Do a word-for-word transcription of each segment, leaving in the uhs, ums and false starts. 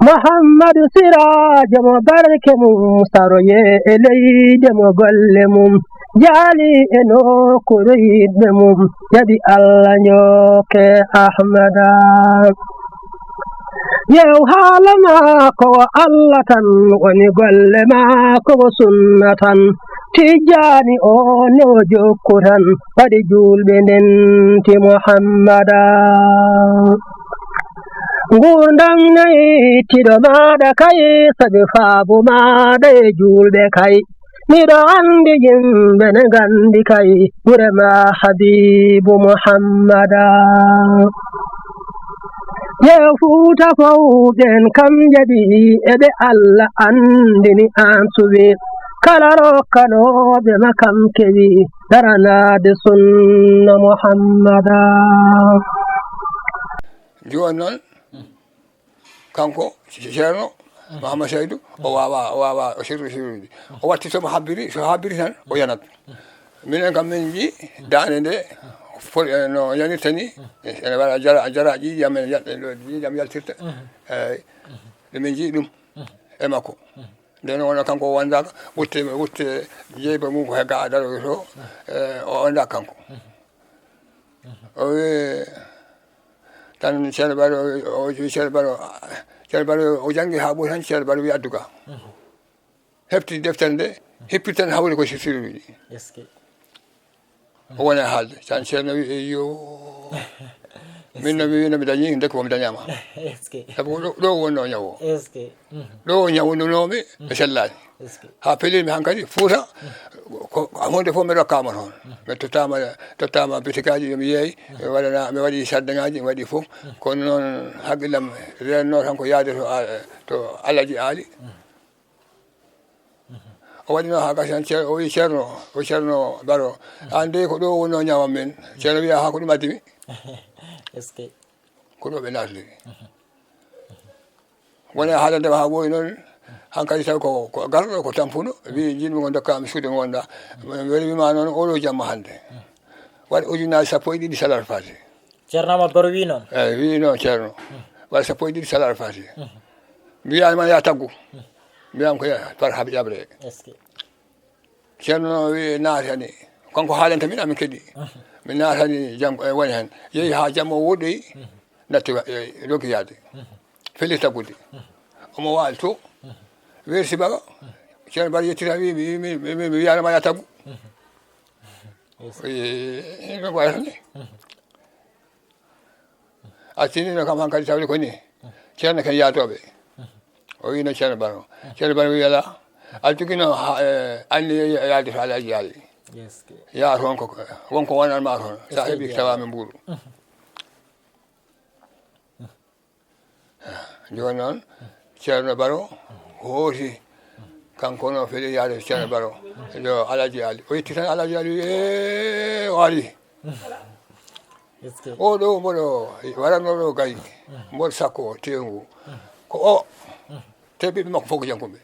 Muhammadu Siraajo mo barke mum saroye e leyde mo golle mum jaali e nokkuure yiɗɓe mum jaɓi Allah njokke Ahmada. Yew haala maako wo Allah tan woni golle maako wo sunna tan. Tijjaani o ne o jokku tan waɗi juulɓe ndenti Muhammada. Nguurndam nayi tiɗo maaɗa kay sabi faabu maaɗa e juulɓe kay. Miɗo anndi yimɓe ne nganndi kay gure ma Habiibu Muhammada. Yew Fuuta fow ɓen kam jaɓi eɓe Allah anndini an suɓi kala rokkanooɓe ma kam kewi daranaade sunna Muhammada. Jooni noon kanko Ceerno Mahamad Saydu o waawaa o waawaa o sirru sirruuji o watti so mo habbiri so habbiri tan o yanat. Minen kam min njii daande nde foti no yanirta ni ene waɗa jara jara ƴiiƴam en ƴiiƴam yaltirta. Eeyi nde min njii ɗum e makko. Nden wona kanko o wanndaaka wutte wutte jeyba mum ko he gaa daroyo to o wanndaaka kanko. O wi tan Ceerno Baro o wi Ceerno Baro Ceerno Baro o janngi haa ɓuri tan Ceerno Baro wi addu ga. Hefti deftere nde hippi tan hawri ko sirruuji. O wona haalde tan Ceerno wi eyo min no mi wino mi dañi ndeke ko mi dañama. Sabu ɗo wonno ñawo o ɗo o ñawdunoomi ɓe sellaani. Haa pelirmi hankadi Fuuta ko huunde fof mi rokkaama toon. Mi tottaama tottaama bitikaaji yo mi yeey mi waɗana mi waɗi sardeŋaaji mi waɗi fof. Kono noon haqqillam reenno tan ko yahde to to Alaji Aali. O waɗino haa gasi tan o wi Ceerno o Ceerno Baro an dey ko ɗo wonno ñawam min. Ceerno wiya haa ko ɗum addi mi. Ko ɗo ɓe naatiri. Wona haalande ma haa ɓooyi noon hankadi taw ko ko garɗo ko tampuɗo wi jiɗmi ko dokkami suude mi wonda. Mi wari wima noon oɗo jamma hannde waɗ ujunnaji sappo e ɗiɗi salar fati. Ceerno Amadou Baro wi noon. Eyi wi noon ceerno waɗ sappo e ɗiɗi salar fati. Mbiyani man ya taggu mbiyam ko par haɓe ƴaɓre. Ceerno noon wi naatani kanko haalanta min amin keɗi. Mi naatani janngo e woni heen yehi haa jamma o woɗɗoyi. Natti rokki yaade feli taggude. Omo waali to weersi baga. Ceerno Baro yettita wi mi wiyanama ya taggu. Ɗum wayata ni. A tinino kam hankadi tawde ko ni ceerno ken yaadooɓe. O wino ceerno Baro ceerno Baro wi ala. A jogino anni yaade to Alaji Aali. Yaa toon ko wonko wonanma toon sa heɓi tawami mbuuru. Jooni noon ceerno Baro hooti kanko no feli yaade ceerno Baro yo Alaji Aali o yetti tan Alaji Aali wi e o ari. Oɗo mboɗo warannoɗo gay mboɗo sakko tewngu ko o te ɓiɓɓe makko fof ko jankuɓe.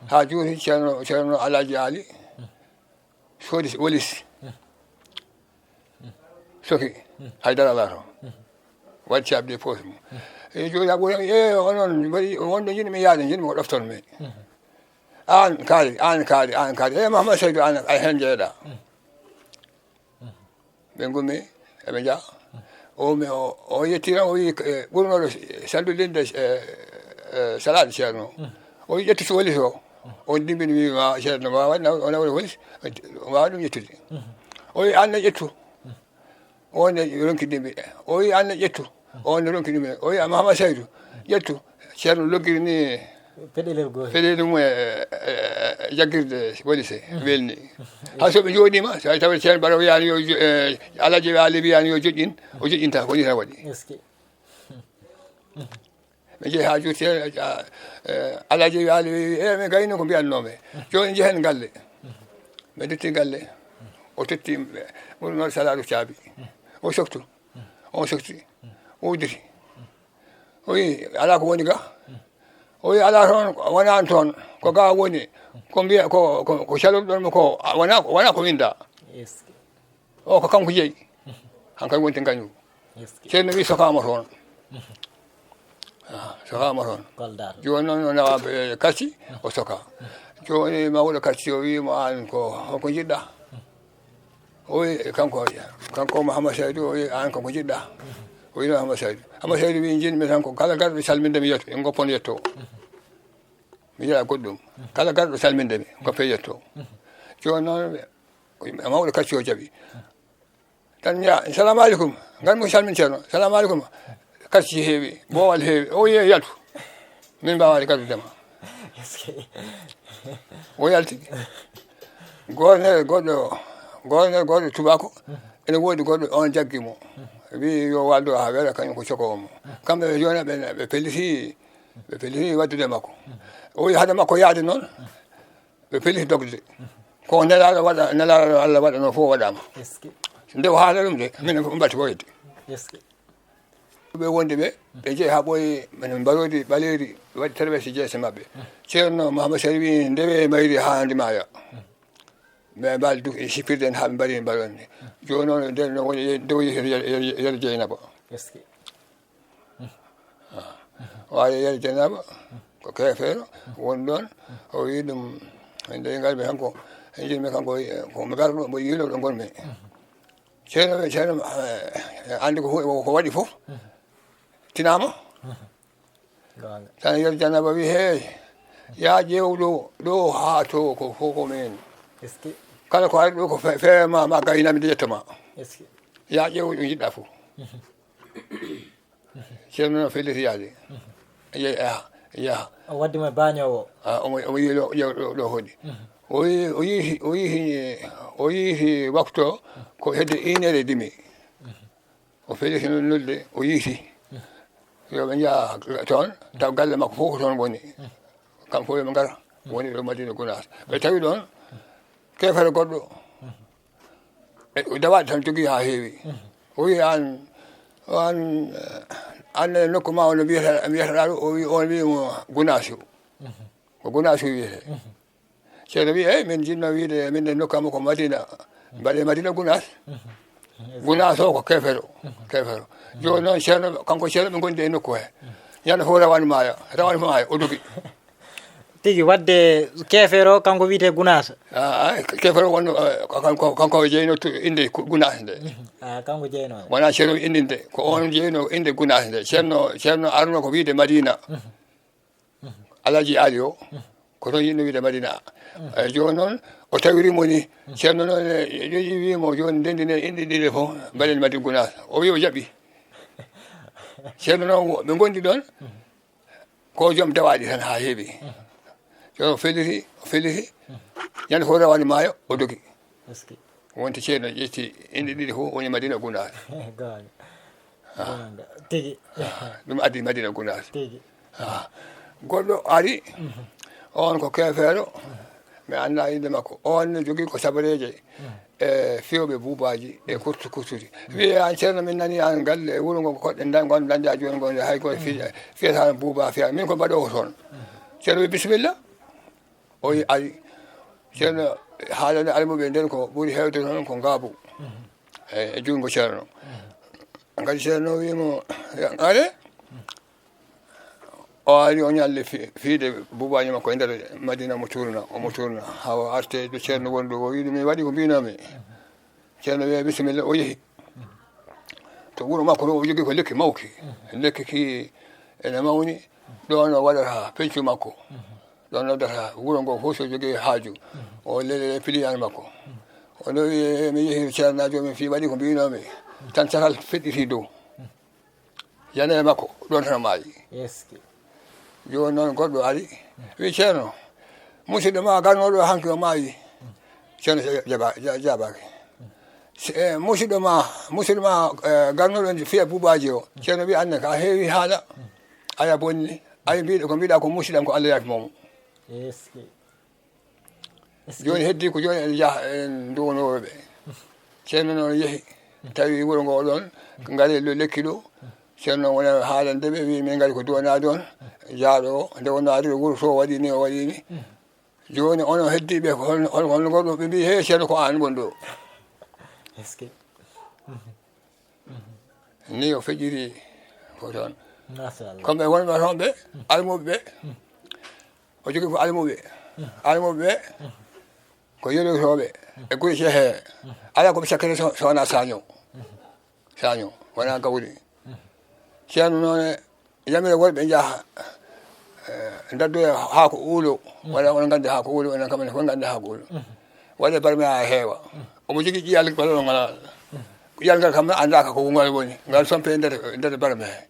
Haa jooni ceerno ceerno Alaji Aali soodi walis soki haydara alaa toon. Waɗi caabi ɗe poos mum e jooni a ɓooyam e onon mbaɗi wonde jiɗmi yaade jiɗmi ko ɗofton mi. Aan kaari aan kaari aan kaari e Mahamad Saydu aan ay heen jeeɗa. Ɓe ngummi eɓe njaha. O mi o o yetti tan o wii ɓurnoɗo saldude nde salade ceerno o. O wii ƴettu so walis o. On dimbini wii ma ceerno ma waɗi o nawri walis. O wawa ɗum ƴettude. O wii anne ƴettu. On ne ronki dimbi o wii anne ƴettu. On ne ronki dimbi o wii Mahamad Saydu ƴettu. Ceerno loggiri ni peɗelel gooto peɗeli mum e jaggirde waɗi se welni. Hay so ɓe jooɗima so tawi ceerno mbaɗa wiyani yo alaji waali wiyani yo joƴƴin o joƴƴinta ko ni tan waɗi. Ɓe jeehi ha jotti alaji waali wi e mi gayno ko mbiyannome. Joni jehen galle. Ɓe dotti galle o totti ɓurnoɗo salaru caabi. O soktu on sokti o udditi. O wi ala ko woni ga. O wi ala toon wonani toon ko ga woni ko mbiya ko ko calorɗon mo ko wona wona ko winda. O ko kanko jeyi. Hankadi wonti gañu. Ceerno wi sokama toon. Ah, sokaama toon. Kolda to. Jooni noon o nawa, eh, karci, o soka. Jooni mawɗo karci o wii mo, "Aan ko, ko njiɗɗaa?" O wi, kanko, kanko Mouhammad Saydou, o wi, "Aan ko, ko njiɗɗaa?" O wi, "Mouhammad Saydou." Mouhammad Saydou wi, "Njiɗmi tan ko kala garɗo salminde mi yetto, en ngoppon yetto. Mi yiɗaa goɗɗum. Kala garɗo salminde mi, ngoppe yetto." Jooni noon, mawɗo karci o jaɓi. Tan mbiya, "Salamu aleykum." Ngar mo salmin ceerno. "Salamu aleykum." Karci heewi, boowal heewi. O wiye, "Yaltu. Min mbaawaani gaddude ma." Est-ce que... O yalti. Goonere goɗɗo, goonere goɗɗo tubako, ene woodi goɗɗo, on jaggi mo. Wi yo waldo haa weera, kañum ko cokoowo mo. Kamɓe ɓe jooni ɓe, ɓe pelliti, ɓe pelliti waddude makko. O wi hade makko yaade noon, ɓe pelliti dogde. Ko nelaaɗo waɗa, nelaaɗo Allah waɗanoo fof waɗaama. Est-ce que... Nde o haala ɗum de, minen fof mbatti ko heddi. Est-ce que... Ɓe wondi ɓe, ɓe jeyi haa ɓooyi, minen mbaroodi ɓaleeri, waɗi traversé jeese maɓɓe. Ceerno Mahamad Sari wi, "Ndewe mayri haa ndi maaya." Ɓe mbaali duk e sippirde en haa ɓe mbari mbaroodi ndi. Jooni noon, nden no woni, nde woni Yero, Yero, Yero Jeynaba. Est-ce que... Waawi Yero Jeynaba ko keefeero woni ɗoon, o wi ɗum, "Nde ngarmi kanko, njiɗmi kanko, ko mi garɗo, mbo yiiloo ɗo ngonmi." Ceerno, ceerno, eh, anndi ko hu-, ko waɗi fof, tinaama. Goonga. Tan Yero Jeynaba wi, "Hey, yaa ƴeew ɗo, ɗo haa to, ko fof ko men. Est-ce que... Kala ko ari ɗo ko fe-, feere ma, ma gaynami de ƴetta ma." Est-ce que... Yaa ƴeew ɗo njiɗɗaa fof. Ceerno noon felliti yaade. Yaha, yaha, yaha. O waddi mo e baañoowo. Ah, omo, omo yiiloo, ƴeew ɗo, ɗo hoɗi. O yi-, o yiiti, o yiiti, o yiiti waktu o ko hedde une heure et demie. O felliti nul-, nulde, o yiiti. Yo ɓe njaha toon, taw galle makko fof ko toon woni. Kamɓe fof yo ɓe ngar, woni ɗo Madina Gunaas. Ɓe tawi ɗoon keefeero goɗɗo. E, o dawaɗi tan jogii haa heewi. O wi, "Aan, aan, eh, aan nokku ma o no wiyata, wiyata ɗo?" O wi, on wi mo Gunaasu. Ko Gunaasu wiyetee. Ceerno wi, "Eey, min njiɗno wiide, min de nokku am ko Madina. Mbaɗe Madina Gunaas." Gunaas o ko keefeero, keefeero. Jooni noon ceerno, kanko ceerno ɓe ngondi e nokku he. Ñande fof rawane maaya, rawane maaya, o dogi. Tigi, wadde keefeero kanko wiyetee Gunaas. Ah, ah, keefeero wonno, eh, kanko, kanko o jeyno to innde Gu-, Gunaas nde. Ah, kanko jeyno. Wonaa ceerno innde nde, ko on jeyno innde Gunaas nde. Ceerno, ceerno arno ko wiyde Madina. Alaaji Aali o, ko toon yiɗno wiyde Madina. Eh, jooni noon, o tawiri mo ni. Ceerno noon, eh, ƴoƴi wi mo, "Jooni ndenndinen inɗe ɗiɗi fof, mbaɗen Madina Gunaas." O wi o jaɓi. Ceerno noon, wo-, ɓe ngondi ɗoon, ko joom dawaaɗi tan haa heewi. Jooni o felliti, o felliti, ñande fof rawane maayo, o dogi. Est-ce que... Wonti ceerno ƴetti inɗe ɗiɗi fof, woni Madina Gunaas. Goonga. Ah. Goonga. Tigi. Ah, ɗum addi Madina Gunaas. Tigi. Ah. Goɗɗo ari, on ko keefeero, mi anndaa innde makko. On ne jogii ko sabareeje e fiyooɓe buubaaji e kurtu kurtuɗi. Wiye, "Aan ceerno, min nani aan galle e wuro ngo ko koɗɗen ndan-, ngon dañɗaa jooni ngon, hay gooto fi-, fiyata buubaa fiya. Min ko mbaɗoowo toon?" Ceerno wi, "Bisimilla." O wi ari. Ceerno haalani almuɓe nden ko ɓuri heewde toon ko ngaabu e, e junngo ceerno. Ngati ceerno wi mo, "Are?" O ari o ñalli fi-, fiide buubaaji makko e nder Madina, omo tuurna, omo tuurna. Haa o arte ɗo ceerno woni ɗo, o wi ɗum, "Mi waɗi ko mbiinoomi." Ceerno wiya, "Bisimilla." O yehi to wuro makko to, o jogii ko lekki mawki. Lekki ki ene mawni, ɗoon o waɗata peñcu makko. Ɗoon noddata wuro ngo fof so jogii haaju. O lelele piliyaani makko. O no wiya, "Mi yehi ceernaajo, mi fii waɗi ko mbiinoomi." Tan catal feƴƴiti dow. Yanayi makko, ɗoon tan o maayi. Est-ce que... Jooni noon goɗɗo ari, wi, "Ceerno, musidɗo ma garnooɗo hanki o maayi." Ceerno ja-, jaba-, ja-, jabaaki. Se-, eh, musidɗo ma, musidɗo ma, eh, garnooɗo fiya buubaaji o. Ceerno wi, "Aan ne ka heewi haala. Aya bonni. Ay mbiɗo ko mbiɗa ko musidɗam ko Allah yaaki moomo." Est-ce que... Jooni heddi ko jooni en njaha en nduwonoo ɓe. Ceerno noon yehi, tawi wuro ngo ɗoon, ngari le-, lekki ɗo. Ceerno noon wona haalande ɓe, wi, "Min ngari ko duwanaade on, jaaɗo o, nde wonno ari ɗo wuro to, waɗi ni, o waɗi ni. Jooni onon heddiiɓe ko hol-, hol-, hol ngoɗo?" Ɓe mbi, "He, ceerno, ko aan woni ɗo." Est-ce que... Ni o feƴƴiri ko toon. Machallah. Kono ɓe wonɓe toon ɓe, almuɓe ɓe, o jogii ko almuɓe. Almuɓe ɓe, ko yelotooɓe e gure cehe. Alaa ko ɓe cakkata so, so wonaa saaño. Saaño, wonaa gawri. Ceerno noon e yamira worɓe njaha, eh, ndaddoya haako uulo. Wala onon nganndi haako uulo, onon kam fof nganndi haako uulo. Waɗe barme haa heewa. Omo jogii ƴiyal balol ngal. Ƴiyal ngal kam anndaaka ko ngal woni. Ngal sompe e nder, nder barme he.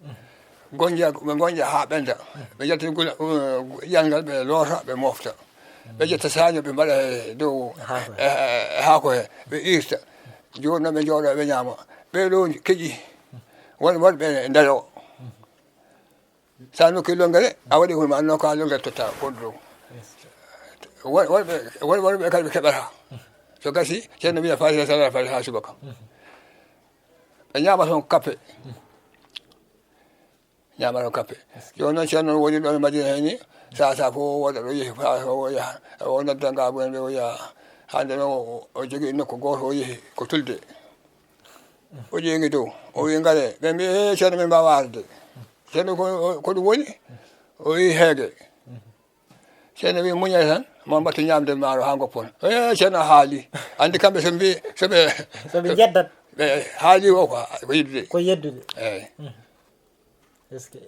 Gonja, ɓe gonja haa ɓenda. Ɓe njaltina gula, uh, ƴiyal ngal, ɓe loota, ɓe mofta. Ɓe ƴetta saaño, ɓe mbaɗa he dow, haako he. E, e, e haako he. Ɓe irta. Jooni noon ɓe njooɗo, ɓe ñaama. Ɓee ɗoo keƴi. Won, won ɓe ndayo. Sa nokki longere, a waɗi hono ma nokka longere totta goɗɗo dow. Won, won ɓe, won, won ɓe kadi ɓe keɓata. So gasi, ceerno wiya Fatiha, Salaatul Fatiha haa subaka. Ɓe ñaama toon kappe. Ñaama toon kappe. Jooni noon ceerno woni ɗoon e Madina he ni, sa, sa fof o waɗa ɗo yehi, fa o yaha, o nodda Ngaabu en ɓe o yaha. Hannde noon o, o jogii nokku gooto o yehi ko Tulde. O ƴeeŋi dow, o wi: "Ngare." Ɓe mbi: "Eh, ceerno, min mbaawa arde." Ceerno ko, ko ɗum woni? O wi: "Heege." Ceerno wi: "Muñe tan, ma mbatte ñaamde maaro haa ngoppon." Eh, ceerno haali. Anndi kamɓe so mbi, so ɓe, so ɓe njeddat. Ɓe haali o ko, ko yiddude. Ko yeddude. Eeyi. Est-ce que?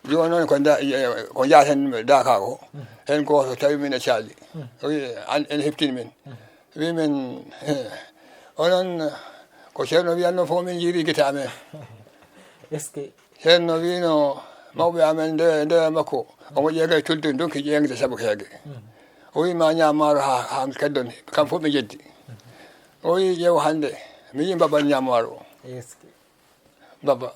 Jooni noon ko nda-, ko njaaten daaka ko, heen gooto tawi min e caali. O wi: "An, ene heɓtini min." Wi min, onon ko ceerno wiyatno fof min njiiri gite amen. Est-ce que? Ceerno wino mawɓe amen nde, nde makko, omo ƴeeŋa e Tulde, donki ƴeeŋde sabu heege. O wi: "Ma ñaam maaro haa, haa keddon." Kam fof ɓe njeddi. O wi: "Ƴeew hannde, mi yii babban ñaam maaro." Est-ce que? Babba.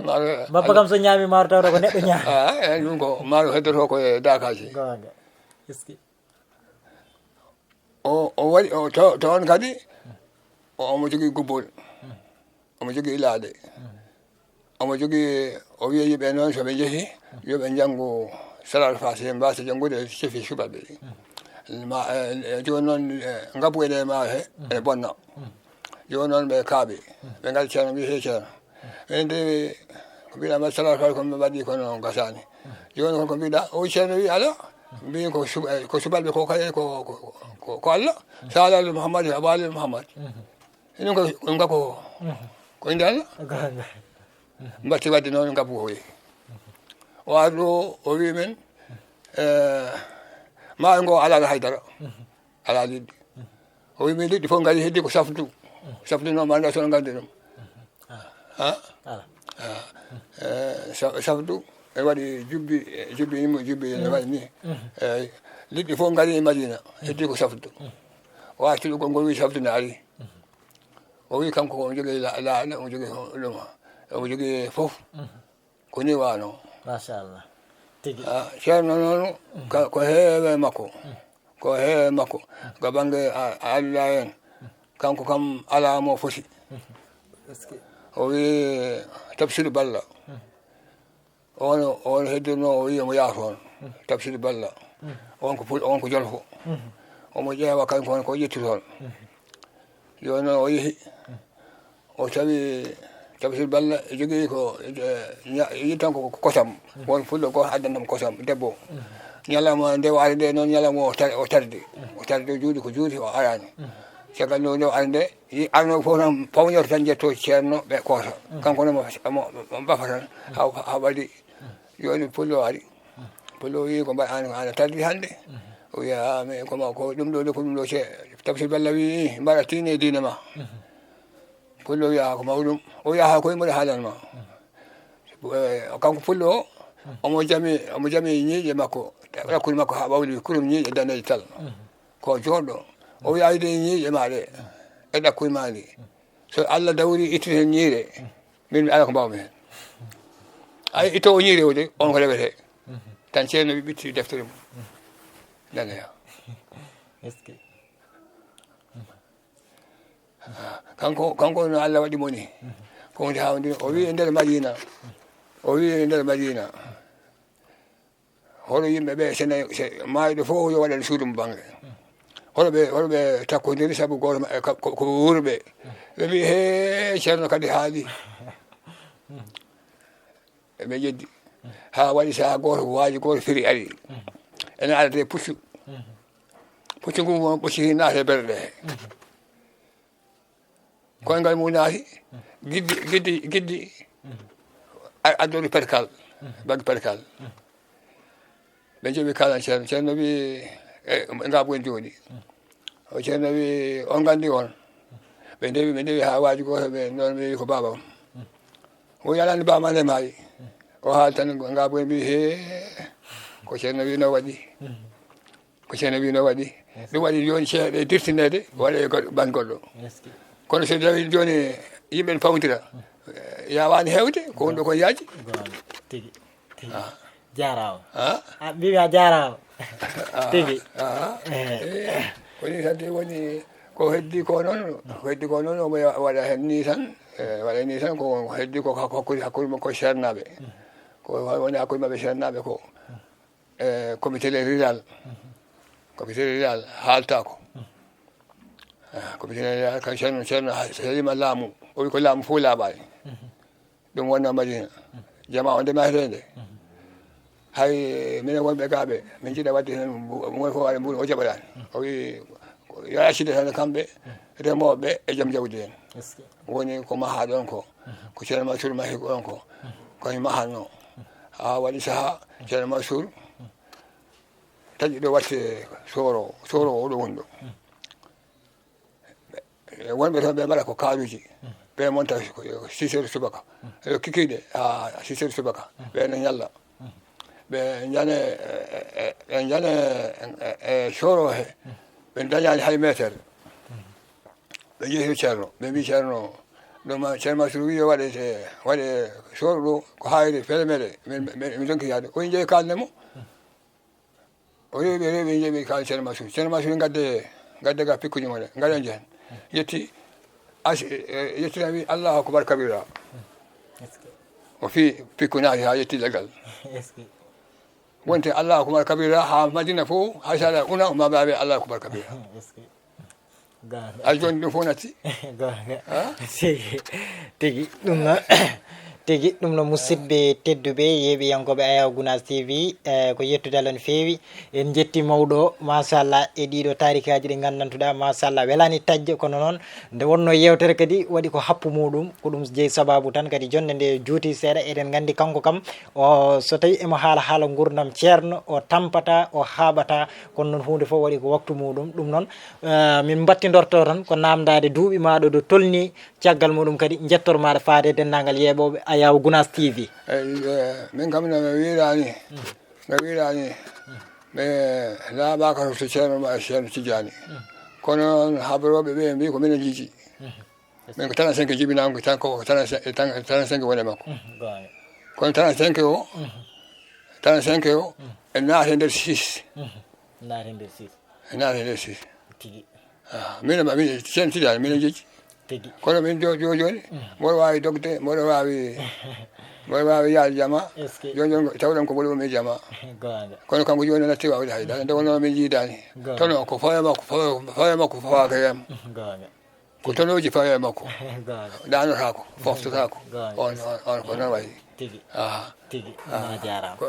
Maaro, babba kam so ñaami maaro tawata ko neɗɗo ñaami. Ah, eeyi, ɗum ko maaro heddoto ko e daakaaji. Goonga. Est-ce que? O, o waɗi, o to, to on kadi, o, omo jogii gubbol. Omo jogii laaɗe. Omo jogii, o wiya yimɓe noon so ɓe njehi, yo ɓe njanngu Salaatul Faatiha, mbaasa janngude cefi suɓaɓe. Ma, eh, eh, jooni noon, eh, ngabbu ene maayo he, ene bonna. Jooni noon ɓe kaaɓi. Ɓe ngari ceerno, mbi: "He ceerno, minen de ko mbiɗa mbaɗa Salaatul Faatiha ko mi waɗi kono gasaani." Jooni kon ko mbiɗa, o ceerno wi: "Alaa." Mbi: "Ko suɓ-, eh, ko suɓalɓe ko kay ko, ko, ko, ko Allah. Sa alaa Muhammad, a waali Muhammad." Enen ko, ko ngabbu ko. Ko innde Allah? Goonga. Mbaɗti waɗde noon ngabbu ko wi. O ari ɗo, o wi min, eh, maayo ngo alaa haydara. Alaa liɗɗi. O wi min liɗɗi fof ngari heddi ko safdu. Safdu noon ma annda so on nganndi ɗum. Ha? Alaa. Ah. Eh, sa-, safdu, e waɗi jubbi, jubbi, jubbi ene waɗi ni. Eeyi. Liɗɗi fof ngari e Madina, heddi ko safdu. O arti ɗum ko ngol wi safdu ne ari. O wi kanko ko omo jogii la-, laaɗe, omo jogii ho-, ɗum, omo jogii fof. Ko ni waano. Machallah. Tigi. Ah, ceerno noon, ka-, ko heewe makko. Ko heewe makko. Ka bannge a-, Allah en. Kanko kam alaa mo foti. Est-ce que? O wi Tafsir Balla. On, on heddirno, o wi omo yaha toon. Tafsir Balla. On ko pul-, on ko jolfo. Omo ƴeewa kañ kon ko ƴetti toon. Jooni noon o yehi. O tawi Tafsir Balla e jogii ko, eh, ña-, yiɗi tan ko, ko kosam. Won fullo gooto addantam kosam, debbo. Ñalawma nde o ari nde noon, ñalawma o tar-, o tardi. O tardi, o juuti ko juuti, o araani. Caggal nde, nde o ari nde, yi-, arno fof tan pawñoto tan njetto ceerno ɓe koosa. Kanko noon mo, mo, mo bafa tan, haa, haa waɗi. Jooni pullo ari. Pullo wi: "Ko mbaɗa an, an a tardi hannde?" O wi: "Ah, mais ko ma, ko ɗum ɗo de, ko ɗum ɗo ce-, Tafsir Balla wi, mbaɗa tiine diine ma." Pullo wi: "Ah, ko mawɗum." O wi: "Ah, ko yimɓe haalan ma." Eh, kanko pullo o, omo jami, omo jami ñiiƴe makko, ɗakkude makko haa ɓawli, kurum ñiiƴe daneeje tal. Ko jooɗɗo. O wi: "Ay de ñiiƴe ma ɗe, e ɗakkude ma ndi. So Allah dawri ittude heen ñiire, min mi alaa ko mbaawmi heen." Ay, itto o ñiire o de, on ko rewete. Tan ceerno wi ɓitti deftere mum. Nana ya. Est-ce que? Kanko, kanko no Allah waɗi mo ni. Ko hunde haawnde, o wi e nder Madina. O wi e nder Madina. Hono yimɓe ɓe, so ne, so maayɗo fof yo waɗan suudu mo bannge. Hono ɓe, hono ɓe takkodiri sabu gooto maɓɓe ka-, ko, ko wuurɓe. Ɓe mbi: "He, ceerno kadi haali." ɓe jeddi. Haa waɗi sahaa gooto, waaji gooto firi ari. Ene arde puccu. Puccu ngu mo ɓocci naate berɗe he. Koyngal mum naati, giddi, giddi, giddi, a-, addoru perkal, baggi perkal. Ɓe njeeɓi kaalan Ceerno. Ceerno wii, "E, ngaabu en jooɗi." O Ceerno wii, "On nganndi on?" Ɓe ndewi, ɓe ndewi haa waaji gooto, ɓe noon ɓe wii, "Ko baaba on." O wii, "Aɗa anndi baaba ma nde maayi?" O haali tan ngaabu en mbii, "Hee, ko Ceerno wii no waɗi." Ko Ceerno wii no waɗi. Ɗum waɗi jooni ceeɗe dirtineede, waɗe goɗɗo, ban goɗɗo. Kono so tawi jooni yimɓe ne fawtira, yaawaani heewde, ko wonɗo kon yaaji. Goonga. Tigi, tigi. Ah. Jaaraama. Ah? Ah, mbiimi a jaaraama. Ah, tigi. Ah. Eh. Eh, ko nii tan tigi woni ko heddi ko noon, ko heddi ko noon, omo ya-, waɗa heen nii tan, eh, waɗa nii tan, ko heddi ko hakku-, hakkude, hakkude makko e Ceernaaɓe. Ko woni hakkude maɓɓe Ceernaaɓe ko. E comité rural. Comité rural haaltaako. Ah, comité rural kan Ceerno, Ceerno ha-, so yima laamu, o wi ko laamu fof laaɓaani. Ɗum wonno Madina. Jama o ndema hereende. Hay minen wonɓe gaaɓe, min njiɗa waɗde heen mbu-, mbu-, woni ko waɗa mbuɗo o jaɓaɗaani. O wi, ko yo accide tan kamɓe, remooɓe e joom jawdi en. Woni ko mahaa ɗon ko, ko Ceerno Mansuur mahi ɗon ko, ko mi mahatno. Haa waɗi sahaa, Ceerno Mansuur taƴi ɗo watte sooro, sooro o ɗo woni ɗo. E wonɓe toon ɓe mbaɗa ko kaaruuji, ɓe monta ko six heures subaka, e kikiiɗe haa six heures subaka, ɓe no ñalla. Ɓe njane, e, e, ɓe njane, e, e, sooro he, ɓe ndañaani hay meetere. Ɓe njehi to Ceerno, ɓe mbii Ceerno, ɗum ma, Ceerno Mansuur wii yo waɗe, waɗe sooro ɗo, ko haayre feere meɗe, min, min, min ndonki yaade. O njehi kaalne mo. O rewi ɓe, rewi ɓe, njehi ɓe kaalne Ceerno Mansuur. Ceerno Mansuur ngadde, ngadde ga pikkuji mon ɗe, ngaɗen jehen. Yetti, as-, e, e, yetti tan wii, "Allahu akbar kabira." O fii pikku naati haa yetti leggal. Wonte Allahu akbar kabira haa Madina fof, hay so alaa una, ma mbaawi Allahu akbar kabira. Goonga. Hay jooni ɗum fof natti. Goonga. Ah? Tigi, tigi, ɗum noon, tigi, ɗum noon, musidɓe tedduɓe, yeeɓiyankooɓe Ayaw Gunaas T V, eh, ko yettude Allah no feewi. En njetti mawɗo o, machallah, e ɗiɗo taarikaaji ɗi nganndantuɗaa, machallah, welaani taƴde, kono noon, nde wonnoo yeewtere kadi waɗi ko happu muɗum, ko ɗum jeyi sabaabu tan kadi jonnde nde juuti seeɗa. Eɗen nganndi kanko kam, o, so tawi emo haala haala nguurndam Ceerno, o tampata, o haaɓata, kono noon huunde fof waɗi ko waktu muɗum. Ɗum noon, eh, min mbattindorto tan ko naamndaade duuɓi maaɗa ɗo tolni, caggal muɗum kadi njettor maaɗa faade e denndaangal yeeɓooɓe Ayaw Gunaas T V. Eyi, eh, min kam no mi wiiraani, no wiiraani, mi laaɓaaka to Ceerno ma, Ceerno Tijjaani. Kono noon habrooɓe ɓe mbii ko minen njiytii. Min ko trente-cinq jibinaango, tan ko trente-cinq, tan, trente-cinq woni e makko. Goonga. Kono trente-cinq o, trente-cinq o, e naati e nder six. Naati e nder six. E naati e nder six. Tigi. Ah, min ma, min, Ceerno Tijjaani, minen njejji. Tigi. Kono min jo-, jo-, jooni, mboɗo waawi dogde, mboɗo waawi, mboɗo waawi yaade jama. Est-ce que? Jooni, jooni, tawɗon ko mboɗo ummi jama. Goonga. Kono kanko jooni natti waawde hay dara. Nde wonnoo min njiidaani. Goonga. Kono ko fawe makko, fawe, fawe makko fawaaka e am. Goonga. Ko tonooji fawe makko. Goonga. Ɗaanotaako, foftotaako. Goonga. On, on, on ko noon wayi. Tigi. Ah. Tigi. Ah. Ma jaaraama. Ko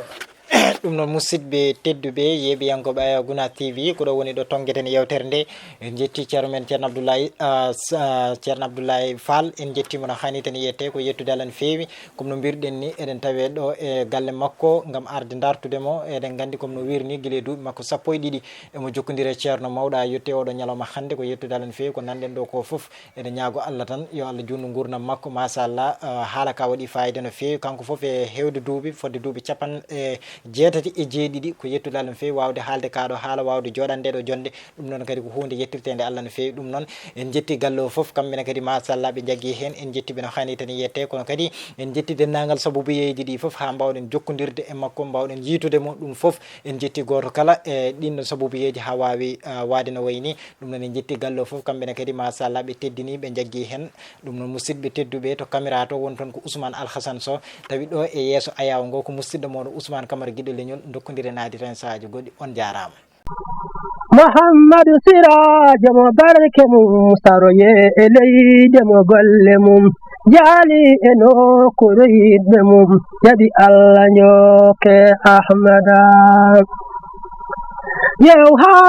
ɗum noon, musidɓe tedduɓe, yeeɓiyankooɓe Ayaw Gunaas T V, ko ɗo woni ɗo tonngeten yeewtere nde. En njetti ceerno men Ceerno Abdoulaye, ah, s-, ah, Ceerno Abdoulaye Fall, en njettiima no haani tan yette, ko yettude Allah no feewi. Comme no mbiruɗen ni, eɗen tawee ɗo e galle makko ngam arde ndartude mo. Eɗen nganndi comme no wiiri ni, gila e duuɓi makko sappo e ɗiɗi emo jokkondiri e ceerno mawɗo, haa yettii oɗo ñalawma hannde. Ko yettude Allah no feewi, ko nanɗen ɗo ko fof, eɗen ñaago Allah tan yo Allah juutnu nguurndam makko. Machallah, eh, haala ka waɗi fayida no feewi. Kanko fof e heewde duuɓi, fodde duuɓi capan e jeetati e jeeɗiɗi. Ko yettude Allah no feewi waawde haalde kaa ɗo haala, waawde jooɗande ɗo jonnde. Ɗum noon kadi ko huunde yettirteende Allah no feewi. Ɗum noon, en njetti galle o fof, kamɓe ne kadi, machallah, ɓe njaggi heen. En njetti ɓe no haani tan yette, kono kadi en njetti denndaangal sababuyeeji ɗi fof, haa mbaawɗen jokkondirde e makko, mbaawɗen yiytude mo. Ɗum fof, en njetti gooto kala e ɗiin ɗoon sababuyeeji haa waawi, ah, waade no wayi ni. Ɗum noon, en njetti galle o fof, kamɓe ne kadi, machallah, ɓe teddini, ɓe njaggi heen. Ɗum noon, musidɓe tedduɓe, to caméra to woni toon ko Ousmane Alhassane Sow, tawi ɗo e yeeso Ayaw ngo ko musidɗo mooɗon Ousmane Camara Giɗo Leñol, ndokkondiren naade tan sahaaji goɗɗi. On jaaraama. Muhammadu Siraajo mo barke mum, saroye e leyde mo golle mum. jaali e nokkuure yiɗɓe mum, jaɓi Allah njokke Ahmada. Yew haa